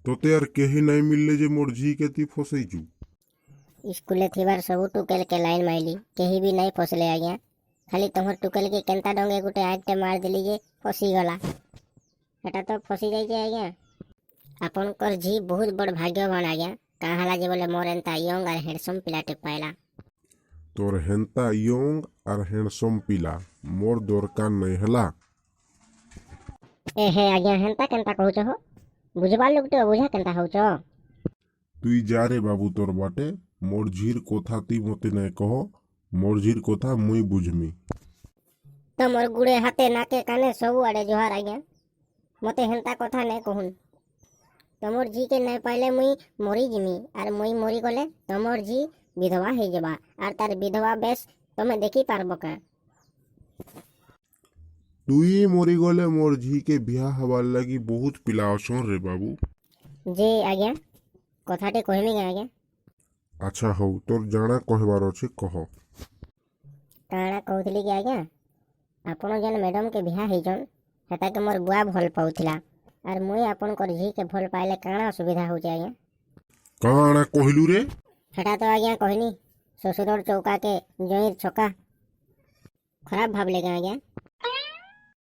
ତତେ ଆର୍ କେହି ନାଇଁ ମିଲଲେ ଯେ ମୋର୍ ଝିକେ ତୁଇ ଫସେଇଛୁ? ସ୍କୁଲେ ଥିବାର ସବୁ ଟୁକେଲକେ ଲାଇନ୍ ମାଇଲି, କେହି ବି ନାଇଁ ଫସଲେ ଆଜ୍ଞା। ଖାଲି ତମର ଟୁକେଲକେ କେନ୍ତା ଡଙ୍ଗେ ଗୋଟେ ଆଗଟେ ମାରିଦେଲି ଯେ ଫସିଗଲା। ହେଟା ତ ଫସି ଯାଇଛି ଆଜ୍ଞା। ଆପଣଙ୍କର ଝି ବହୁତ ବଡ଼ ଭାଗ୍ୟବାନ ଆଜ୍ଞା। କାଁ ହେଲା ଯେ ବୋଲେ ମୋର ଏନ୍ତା ୟଙ୍ଗ ଆର୍ ହ୍ୟାଣ୍ଡସମ୍ ପିଲାଟେ ପାଇଲା। ତୋର ହେନ୍ତା ୟଙ୍ଗ ଆର୍ ହ୍ୟାଣ୍ଡସମ୍ ପିଲା ମୋର୍ ଦରକାର ନାଇଁ ହେଲା। ଏ ହେ ଆଜ୍ଞା, ହେନ୍ତା କେନ୍ତା କହୁଛ ହୋ? ବୁଝବାର ଲୋକଟେ ଅବୁଝା କେନ୍ତା ହଉଛ? ତୁଇ ଯା ରେ ବାବୁ ତୋର ବାଟେ। ମୋର୍ ଝିର୍ କଥା ତୁଇ ମତେ ନାଇଁ କହ। ମୋର୍ ଝିର୍ କଥା ମୁଇଁ ବୁଝମି। ତମର ଗୁଡ଼େ ହାତେ ନାକେ କାନେ ସବୁ ଆଡ଼େ ଜୁହାର ଆଜ୍ଞା। ମତେ ହେନ୍ତା କଥା ନାଇଁ କହୁନ୍। ତମର ଝିକେ ନାଇଁ ପାଇଲେ ମୁଇଁ ମରିଯିମି, ଆର୍ ମୁଇଁ ମରିଗଲେ ତମର ଝି ବିଧବା ହେଇଯିବା, ଆର୍ ତାର ବିଧବା ବେଶ ତମେ ଦେଖି ପାରବ କାଁ? ତୁଇ ମରିଗଲେ ମୋର୍ ଝିକେ ବିହା ହବାର୍ ଲାଗି ବହୁତ ପିଲା ଅଛନ୍ ରେ ବାବୁ। ଯେ ଆଜ୍ଞା, କଥାଟେ କହିମି କାଁ ଆଜ୍ଞା? ଆଚ୍ଛା ହଉ, ତୋର ଜାଣା କହିବାର ଅଛି କହ। କାଣା କହୁଥିଲି କି ଆଜ୍ଞା, ଆପଣ ଯେନ୍ ମ୍ୟାଡ଼ାମକେ ବିହା ହେଇଛନ୍, ହେଟାକେ ମୋର୍ ବୁଆ ଭଲ ପାଉଥିଲା, ଆର୍ ମୁଇଁ ଆପଣଙ୍କର ଝିକେ ଭଲ ପାଇଲେ କାଣା ଅସୁବିଧା ହଉଛି ଆଜ୍ଞା? କାଣା କହିଲୁ ରେ? ହେଟା ତ ଆଜ୍ଞା କହିନି, ଶ୍ୱଶୁରର ଚୌକାକେ ଜଇଁର ଛକା। ଖରାପ ଭାବଲେ କାଁ ଆଜ୍ଞା?